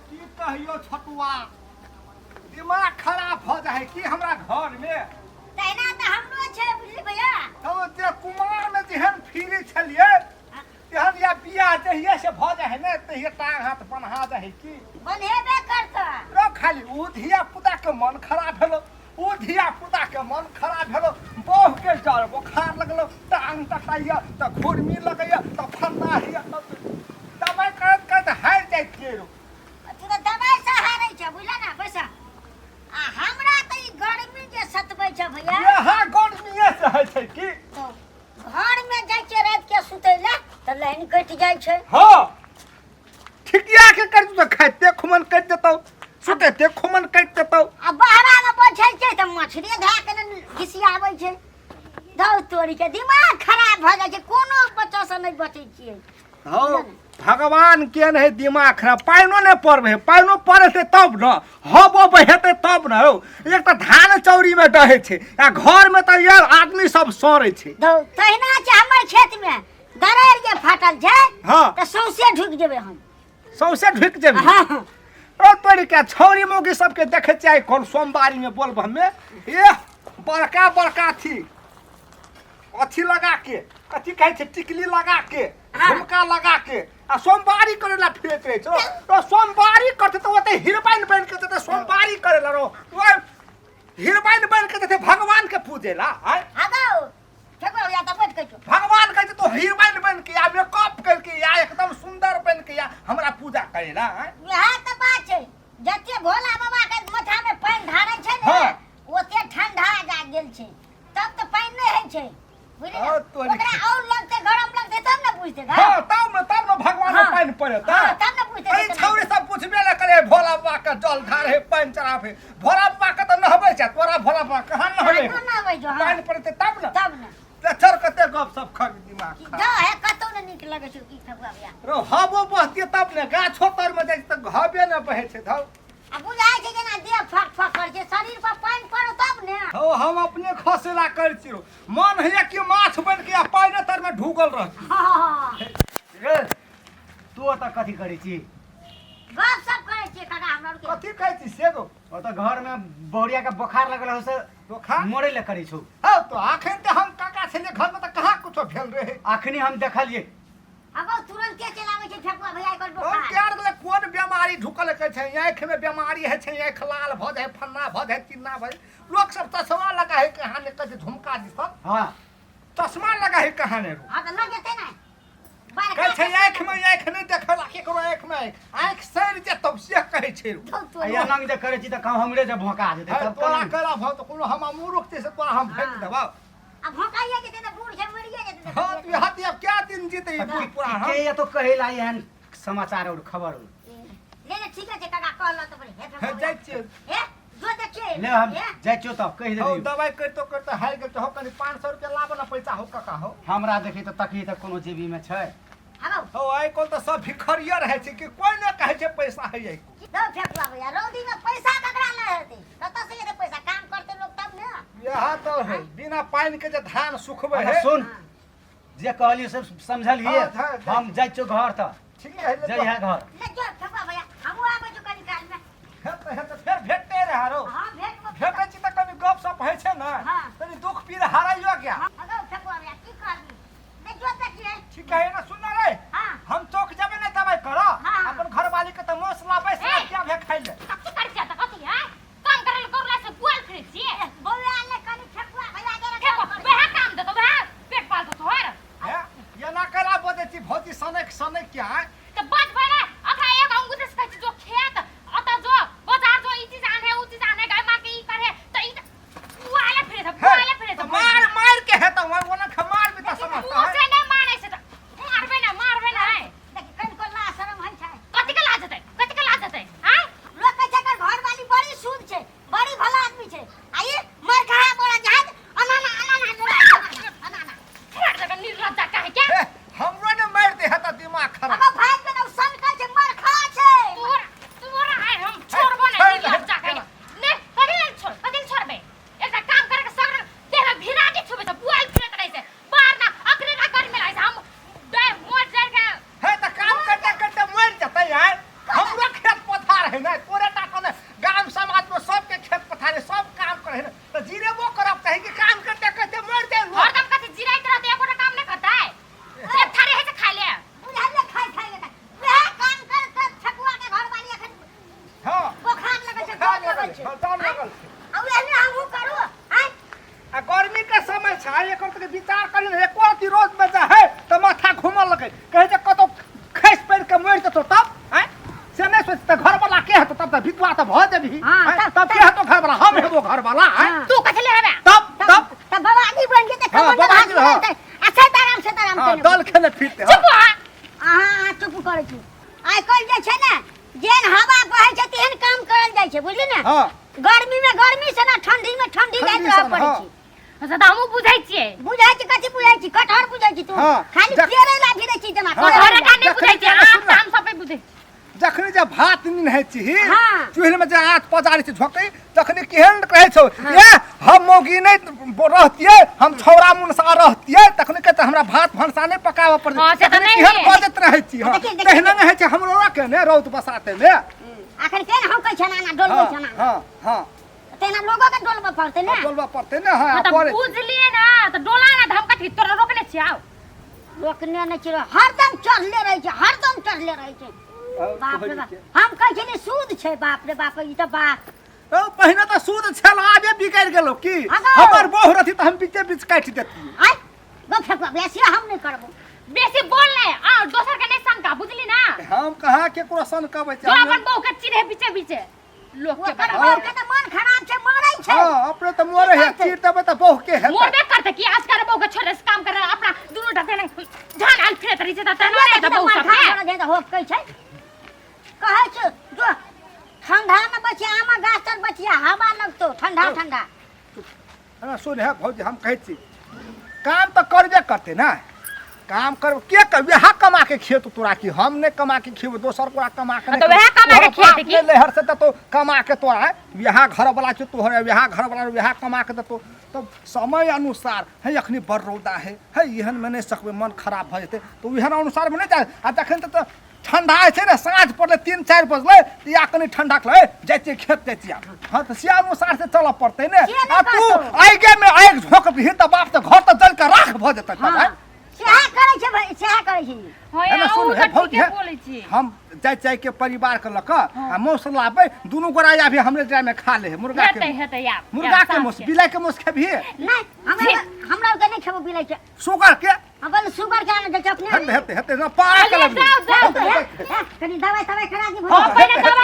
की कहियो छोटुआ, दिमाग खराब भऽ जाइ है की हमरा घर में। तहिना तऽ हमरो छै बुझली भैया। तब जे कुमार में जेहन फिरे छलियै तेहन या बियाह जहिया से भऽ जाइ है ने तहिया टांग हाथ बन्हा जाइ है की। बन्हेबे करतऽ। रो खाली उ धिया पुता के मन खराब भेलो, उ धिया पुता के मन खराब भेलो, बहू के जर बोखार लगलो, टांग टटाइया तऽ घुरमी लगैया तऽ फन्ना होइया, तब दबाइ करैत करैत हारि जाइ छियै रो। तू तऽ दबाइ से हारै छ बुझला ना पैसा। आ हमरा तऽ ई गर्मी जे सतबै छ भैया। यहाँ गर्मीए से होइ छै की। तो घर में जाइ छियै राति के सुतै लए तऽ लाइन कटि जाइ छै। हाँ ठिकिया के कर तऽ खाइते खुमन कटि जेतौ, सुतैते खुमन कटि जेतौ। आ बहरा में बैठै छै तऽ मछरी धए के ने घिसियाबै छै। धौ तोरी के दिमाग खराब भऽ जाइ छै, कोनो बच्चा से नहि बचै छियै। हौ भगवान के नहीं दिमाग खराब, पानिओ नहि पड़बै, पानिओ पड़ेतै तब ने, हवो बहेतै तब ने। हौ एक तऽ धान चौरीमे डहै छै आ घरमे तऽ यार आदमी सब सड़ै छै। धौ तहिना छै हमर खेतमे दरैर जे फाटल छै। हाँ। तऽ सौंसे ढुकि जेबै हम। सौंसे ढुकि जेबै? हाँ। ओ तोरी के छौरी मौगी सबके देखै छियै कोन सोमवारीमे बोलब हमे, एह बड़का बड़का अथी अथी लगा के कथी कहै छै टिकली लगा के हाँ। झुमका लगा के आ सोमवारी करे ला फिरैत रहै छै। तो सोमवारी करते तऽ ओते हिरबाइन बनि के जेतै सोमवारी करे ला रो, ओए हिरबाइन बनि के जेतै भगवान के पूजे ला। आय हाँ गौ, ठेकुआ भैया तऽ बैठ के छौ। भगवान कहै छै तो हिरबाइन बनि के आ मेकअप करके आ एकदम सुंदर बनि के आ हमरा पूजा करे ला। आय वएह तऽ बात छै, जते भोला बाबा के माथा में पानि ढारै छै ने हाँ। ओते ठंडा जा गेल छै, तब तऽ पानि नहि होइ छै बुझली ने? हाँ, तोरी ओकरा और लगतै गरम लगतै तब ने बुझतै गऽ। हाँ, तब ने, तब ने भगवान हाँ। पानि पड़तै। हाँ, तब ने बुझतै अरे जे केना छौरी सब पुछबे ने करे भोला बाबा के जल ढारे पानि चढ़ावे, भोला बाबा के तऽ नहबै छै, तोरा भोला बाबा कहाँ नहबै? कहाँ नहबै छौ, हाँ। पानि पड़तै तब ने। तब ने। तऽ चल कते गप सब खा के दिमाग की खराब। दऽ है कतौ ने नीक लगै छौ की ठकुआ भैया। रो हवो बहतियै तब ने, गाछो तर में जाइ छै तऽ हवे ने बहै छै धौ। आ बुझाइ छै जेना देह फक फक करै छै, शरीर पर पानि पड़ौ तब ने। हौ हम अपने खसेला करै छी रौ, मन होइया कि माछ बनि के आ पानि तर में ढुकल रहती। हाँ। रे तू ओतऽ कथी करै छी? गप सप करै छियै काका हमरा आरके। कथी कहै छी से गो? ओतऽ घर में बहुरिया के बोखार लगल हो से बोखार? मरे ले करै छौ। हौ तो अखन तऽ हम काका छलियै घर में तऽ कहाँ कुछो भेल रहै। अखनी हम देखलियै। अगो तुरंते चलि आबै छै ठकुआ भैया एकर हम बोखार। क्या गेलै कोन बीमारी ढुकल कहै छै, आँखि में बीमारी होइ छै, आँखि लाल भऽ जाइ, फन्ना भऽ जाइ, चिन्ना भऽ जाइ, लोक सब चश्मा लगा है कहाँ ने कहै छै झुमका दिसन। हाँ। चश्मा लगा है कहाँ ने रो। हाँ तऽ लग जेतै ने। कहै छै आँखि में आँखि नहि देखला केकरो आँखि में आँखि, आँखि सड़ि जेतौ से कहै छै रो। धौ तोरी। आ एना जे करै छी तऽ कहूँ हमरे जे भोंका जेतै है, तब तोरा केना? करा भऽ तऽ कोनो हम मूर्ख छी से तोरा हम भेट हाँ। देबौ। आ भोंकाइए जेतै तऽ बूढ़ छै मरिए जेतै तऽ हाँ, तू हाथी अब क्या दिन जीते ई बूढ़ पुरान, हाँ? के ये तो कहे ला एहन समाचार और खबर और। ले ले ठीक है काका कहल तऽ बड़ी हे हे, जाइ छियै। हे जो देखिए ले हम हे जाइ छियौ तब कहि हौ देलियौ। दवाइ करितो करितो हारि गेल हौ, कनि 500 रुपया लाबऽ ने पैसा हौ काका हौ। हमरा देखी तऽ तकही तऽ कोनो जेबी में छै। हौ हौ आइ काल्हि तऽ सब भिखरिये रहै छै कि कोइ नहि कहै छै पैसा है आइ। दौ फेकुआ भैया रौदी में पैसा ककरा नहि हेतै, कतऽ से एतै पैसा, काम करतै लोक तब ने। इएह तऽ है बिना पानि के जे धान सुखबै अच्छा, है। सुन जे कहलियै सब समझलियै। हाँ, हाँ, हाँ। हम जाइ छियौ घर तऽ। ठीक है, ले जाइ है घर। ले जो फेकुआ भैया हमहूँ आबै छियौ कनी काल में। हेतै, हेतै, फेर भेटते रहे रौ। हाँ, भेटबो। भेटै छी तऽ कनि गप सप होइ छै ने, हाँ। कनि दुख पीड़ हराइयो गया। हाँ, अगौ फेकुआ भैया की करबी, ले जो देखिए। ठीक है ना, सुन रे। हाँ। हम चौक जेबै ने दवाइ करऽ। हाँ। अपन घरवाली के तऽ मौस लाबै से ए। क्या भे खाइ ले। कथी करै छियै तऽ कथी है? काम करै लए करला से बुआल फिरै छियै। बौआ ले कनि फेकुआ भैया के फेकुआ, वएह काम देतौ, वएह पेट पालतौ तोहर। हे, एना केना बजै छी भौजी सनक सनक के आँय? तऽ बजबै ने, अखन एक अंगूठा से कहै छी जो खेत, ओतऽ जो, बाजार जो, ई चीज आनहे, ऊ चीज आनहे, गाय माँ के ई करहे, तऽ ई बुआले फिरै छै, हे, बुआले फिरै छै। तऽ मार मार के हेतौ, ओना मार भी तऽ समझता मुँह है। से नहि मारै छै तऽ मारबै ने। हेतो तब आँय से नहि सोच तऽ घरवाला के हेतो तब तऽ विधवा तऽ भऽ जेबही हाँ, आँय, तब- तब के हेतो घरवाला हम हेबो घरवाला आँय हाँ। तू कथि ले हेबे तब तब तब बाबाजी बनि जेतै हाँ, कमंडल बाबाजी, हाथ हाँ। में रहतै। आ सीताराम सीताराम हाँ केने दल खेने फिरते हाँ चुप हो अहाँ अहाँ चुप करै छी आइ काल्हि जे छै ने जेहन हवा बहै छै तेहन काम करल जाइ छै बुझली ने हाँ गर्मी में गर्मी से ना ठंडी में ठंडी जाइत ठंडी रहऽ सन, पड़ै हाँ। छै अच्छा तऽ हमहूँ बुझै छियै बुझै छी कथी बुझै छी कटहर बुझै छी तू हाँ, खाली जख- पेड़े ला फिरै छी जेना हाँ, कटहरे का नहि जखनी बुझै छियै जे आम सुन ना। ताम सबे बुझै छियै। जखनी जे भात निन्है छी हाँ। चूल्हि में जे आँच पजारै छी झोंकै तखनी केहन रहै छौ ए हम मौगी नहि रहतियै हम छौड़ा मुनसा रहतियै तखनी कहते हमरा भात भनसा नहि पकाबऽ पड़तै हाँ, से तऽ तखनी नहि केहन है। बजैत रहै छी हाँ देखी, देखी, तहिना नहि होइ छै हमरो के ने रौद बसाते मे अखन केहन हौकै छै ना डोलबै हाँ छै ना हाँ हाँ तेना लोगो के डोलबऽ पड़तै ने डोलबऽ पड़तै ने हाँ हाँ, तऽ पड़ै बुझलियै ना तऽ डोला ना तऽ हम कथी तोरा रोकने छियै आउ रोकने नहि छै हरदम चढ़ले रहै छै हरदम चढ़ले रहै छै बाप रे बाप हम कहै छलियै सूद छै बाप रे बाप ई तऽ बाप ओ पहिने तऽ सूद छल आबे बिगड़ि गेलो की आगो। हमर बहु रहती तऽ हम बीचे बीच काटि देती आय गप फेकुआ बेसी हम नहि करबो बेसी बोल नहीं आ दोसर के नहीं शंका बुझली ना हम कहाँ केकरो सन कहबै जो अपन बहू के चिढ़े पीछे पीछे लोग के ओकर बराबर बहू के तऽ मन खराब छै मरै छै हाँ अपने तऽ मरे है की करतै? चीर देबै तऽ बहु के हेतै मोरबे करते कि आजकल बहू के छोड़े से काम कर रहा अपना दोनों डटे ना जान आल फिरत रही छै त तेना नहीं त बहू मन सब खराब के भऽ जाइ तऽ होप कहै छै कहै छै जो ठंडा में बचिया आमा गाछ तर बचिया हवा लगतो ठंडा ठंडा हाँ, सुन है भौजी हम कहै छी काम तऽ करबे करतै ने काम कर के कर वएह कमा के खेत तोरा की हम नहि कमा के खेबै दोसर कोरा कमा के हाँ, तऽ वएह कमा के तोहर बाप खेतै की? नहि लहर से देतौ कमा के तोरा वएह घर वाला छौ तोहर वएह घर वाला वएह कमा के देतौ तब समय अनुसार है अखनी बड़ रौदा है है एहन मे नहि सकबै मन खराब भऽ जेतै तऽ ओहन अनुसार मे नहि जाय आ तखन तऽ ठंडा छै ने साँझ पड़लै 3-4 बजलै तऽ या कनि ठंडा के जाइ छियै खेत जाइ छियै हँ तऽ से अनुसार से चलऽ पड़तै ने से नहि आ तू करतौ। आगे मे आगि झोंक दही तऽ बाप तऽ घर तऽ जल के राख भऽ जेतै तब हाँ आँय? सएह करै छै भाइ सएह करै छै हाँ है ना, यार, सुन उ हे तऽ भौजी ठीके हे बोलै छी हम जाइ जाइ के परिवार के लऽ कऽ आ मौस लाबै दुनू गोरा आबी हमरे जाय में खा ले मुर्गा के हेतै हेतै आब मुर्गा के मौस बिलाइ के मौस खेबही नहि हमरा हमरा ओके नहि खेबो बिलै छै सुगर के हम बोल सुगर के आने जाइ छै अपने हेतै हेतै हेतै ना पारा अरे के जाओ, जाओ। कनी दवाई तवाई करा दी हाँ, भौजी। पहिले दवाई